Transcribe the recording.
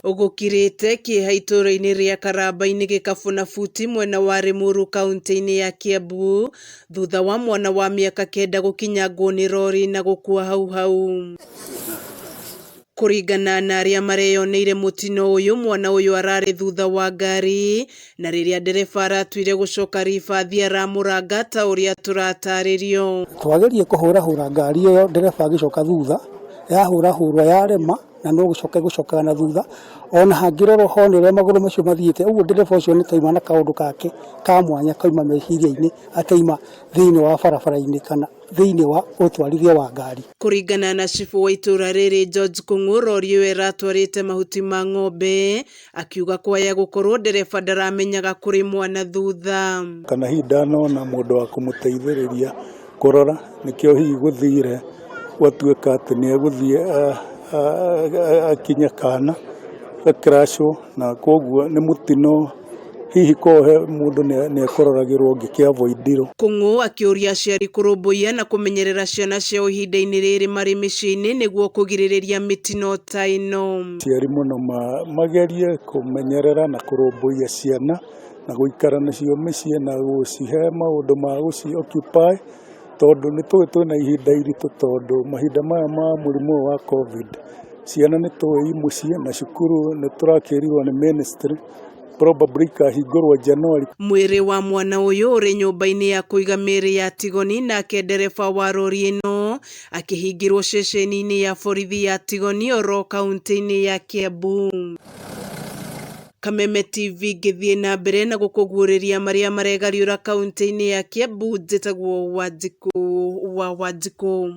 Gũkirĩte kĩeha itũũra-inĩ rĩa Karamba-inĩ Gĩkabũ na Buti mwena wa Rĩmuru kaunti-inĩ ya Kiambu thutha wa mwana wa mĩaka 9 gũkinyangwo nĩ rori na gũkua hau hau. Kũringana na arĩa mareyoneire mũtino ũyũ, mwana ũyũ ararĩ thutha wa ngari na rĩrĩa ndereba aratuire gũcoka ribathi aramũranga ta ũrĩa tũratarĩrio. Twagerie kũhũrahũra ngari ĩyo ndereba agĩcoka thutha, yahũrahũrwo yarema na no gũcoka ĩgũcokaga na thutha, ona hangĩrorwo hone ũrĩa magũrũ macio mathiĩte, ũguo ndereba ũcio nĩ taima na kaũndũ kake ka mwanya kauma meciria-inĩ ataima thĩinĩ wa barabara-inĩ kana thĩinĩ wa ũtwarithia wa ngari. Kũringana na cibũ wa itũũra rĩrĩ George Kung'u, rori ĩyo ĩratwarĩte mahuti ma ng'ombe, akiuga kwaya gũkorwo ndereba ndaramenyaga kũrĩ mwana thutha. Kana hihi ndanona mũndũ wa kũmũteithĩrĩria kũrora, nĩkĩo hihi gũthire gwatuĩka atĩ nĩ egũthiĩ akinye kana gakrashwo, na koguo nĩ mũtino hihi korwo he mũndũ nĩ ekũroragĩrwo ũngĩkĩavoidirwo. Kung'u akĩũria aciari kũrũmbũiya na kũmenyerera ciana ciao ihinda-inĩ rĩrĩ marĩ mĩciĩ-inĩ nĩguo kũgirĩrĩria mĩtino ta ĩno. Aciari mũno magerie kũmenyerera na kũrũmbũiya ciana na gũikara nacio mĩciĩ na gũcihe maũndũ ma gũci occupy, tondũ nĩ tũĩ twĩna ihinda iritũ, tondũ mahinda maya ma mũrimũ ũyũ wa COVID, ciana nĩ tũĩ i mũciĩ na cukuru nĩ tũrakĩrirwo nĩ ministry probably ikahingũrwo January. Mwĩrĩ wa mwana ũyũ ũrĩ nyũmba-inĩ ya kũiga mĩĩrĩ ya Tigoni, nake ndereba wa rori ĩno akĩhingĩrwo ceceni-inĩ ya borithi ya Tigoni oro kaunti-inĩ ya Kiambu. Kameme TV ngĩthiĩ na mbere na gũkũguũrĩria marĩa maregariũra kaunti-inĩ ya Kiambu, njĩtagwo Wanjikũ wa Wanjikũ.